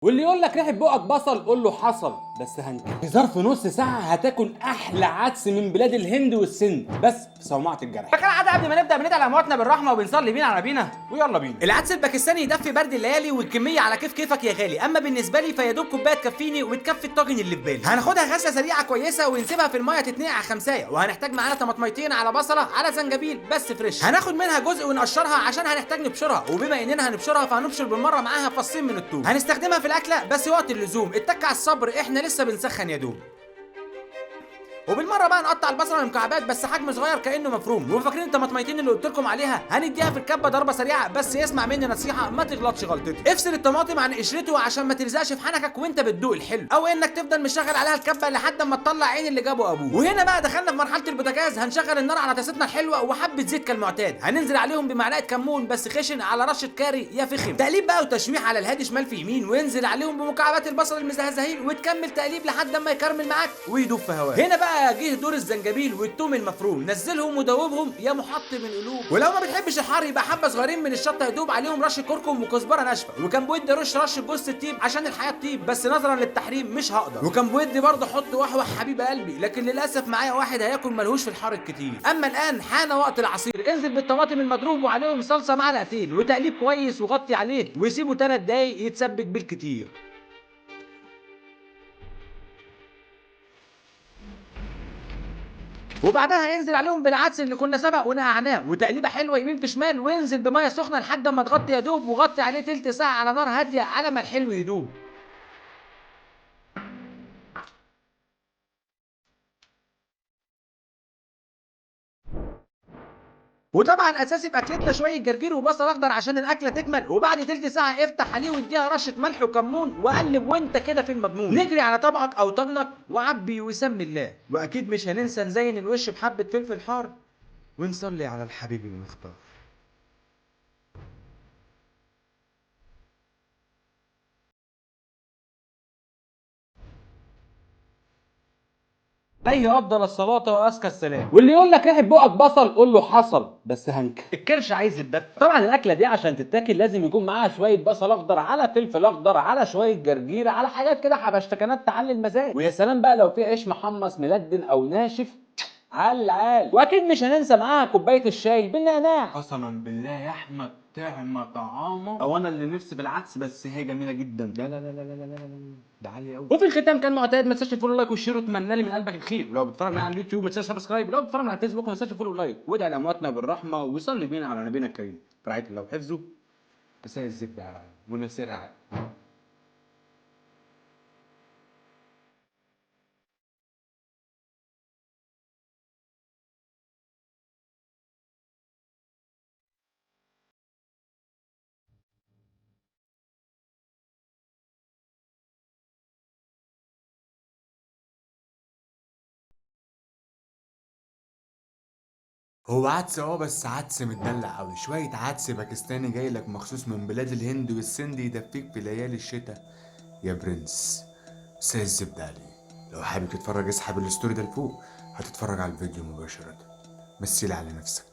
واللي يقول لك ريحه بقك بصل قول له حصل، بس هنكل. في ظرف نص ساعة هتاكل احلى عدس من بلاد الهند والسند، بس في صومعه الجرح. فكالعاده قبل ما نبدا بندعي لامواتنا بالرحمة وبنصلي بينا على بينا ويلا بينا. العدس الباكستاني يدفي برد الليالي والكميه على كيف كيفك يا غالي. اما بالنسبة لي فيا دوب كوباية تكفيني وتكفي الطاجن اللي في بالي. هناخدها غسله سريعة كويسة ونسيبها في المية تتنقع خمسايه، وهنحتاج معانا طماطميتين على بصله على زنجبيل بس fresh. هناخد منها جزء ونقشرها عشان هنحتاج نبشرها، وبما اننا هنبشرها فهنبشر بالمرة معاها فصين من الثوم. هنستخدمها في الاكلة بس وقت اللزوم، اتك على الصبر احنا لسه بنسخن يا دوب. وبالمره بقى نقطع البصله لمكعبات بس حجم صغير كانه مفروم. وفاكرين الطماطميتين اللي قلت لكم عليها؟ هنديها في الكبه ضربه سريعة، بس اسمع مني نصيحة ما تغلطش غلطتي. افصل الطماطم عن قشرته عشان ما تلزقش في حنكك وانت بتدوق الحلو، او انك تفضل مشغل عليها الكبه لحد ما تطلع عين اللي جابه ابوه. وهنا بقى دخلنا في مرحلة البوتاجاز. هنشغل النار على طاستنا الحلوة وحبه زيت كالمعتاد. هننزل عليهم بمعلقه كمون بس خشن على رشه كاري يا فخم. تقليب بقى وتشويح على الهادي شمال في يمين، وانزل عليهم بمكعبات البصل المزهزهين وتكمل تقليب لحد ما يكرمل معاك ويدوب في هواه. هنا بقى جه دور الزنجبيل والثوم المفروم، نزلهم ودوبهم يا محطم القلوب. ولو ما بتحبش الحار يبقى حبه صغيرين من الشطه يدوب عليهم رشه كركم وكزبره ناشفة. وكان بودي رش جوز الطيب عشان الحياة تطيب، بس نظرا للتحريم مش هقدر. وكان بودي برضه احط وحوح حبيب قلبي، لكن للاسف معايا واحد هياكل ملهوش في الحار الكتير. اما الان حان وقت العصير. انزل بالطماطم المضروب وعليهم صلصه معلقتين وتقليب كويس وغطي عليه وسيبه 3 دقايق يتسبك بالكتير. وبعدها انزل عليهم بالعدس اللي كنا سبق ونقعناه وتقليبه حلوة يمين في شمال، وانزل بميه سخنة لحد ما تغطي يا دوب، وغطي عليه تلت ساعة على نار هادية على ما الحلو يدوب. وطبعا اساسي في اكلتنا شوية جرجير وبصل اخضر عشان الاكلة تكمل. وبعد تلت ساعة افتح عليه واديها رشه ملح وكمون وقلب وانت كده في المضمون. نجري على طبقك او طاجنك وعبي وسمي الله. واكيد مش هننسى نزين الوش بحبه فلفل حار ونصلي على الحبيب المختار. عليه افضل الصلاة وازكى السلام. واللي يقول لك ريحه بقك بصل قول له حصل، بس هنكل. الكرش عايز يتدفى. طبعا الاكلة دي عشان تتاكل لازم يكون معاها شوية بصل اخضر على فلفل اخضر على شوية جرجير على حاجات كده حبشتكنات تعلي المزاج. ويا سلام بقى لو في عيش محمص ملدن او ناشف عال العال. واكيد مش هننسى معاها كوباية الشاي بالنعناع. قسما بالله يا احمد طعمه طعامه، او انا اللي نفسي بالعدس، بس هي جميلة جدا. لا لا لا لا لا لا لا، ده عالي قوي. وفي الختام كان معتاد، ما تنساش ال follow like وال share، واتمنى لي من قلبك الخير. ولو بتتفرج معايا على اليوتيوب ما تنساش subscribe، لو بتتفرج على الفيسبوك ما تنساش ال follow like، وادعي لامواتنا بالرحمة وصلي بينا على نبينا الكريم في رعاية الله وحفظه. مساء الزبدة ونسيرها. هو عدس بس عدس متدلع قوي، شوية عدس باكستاني جاي لك مخصوص من بلاد الهند والسند يدفيك في ليالي الشتاء يا برنس. مساء الزبدة عليه. لو حابب تتفرج اسحب ال story ده لفوق، هتتفرج على الفيديو مباشرة. مثيل على نفسك.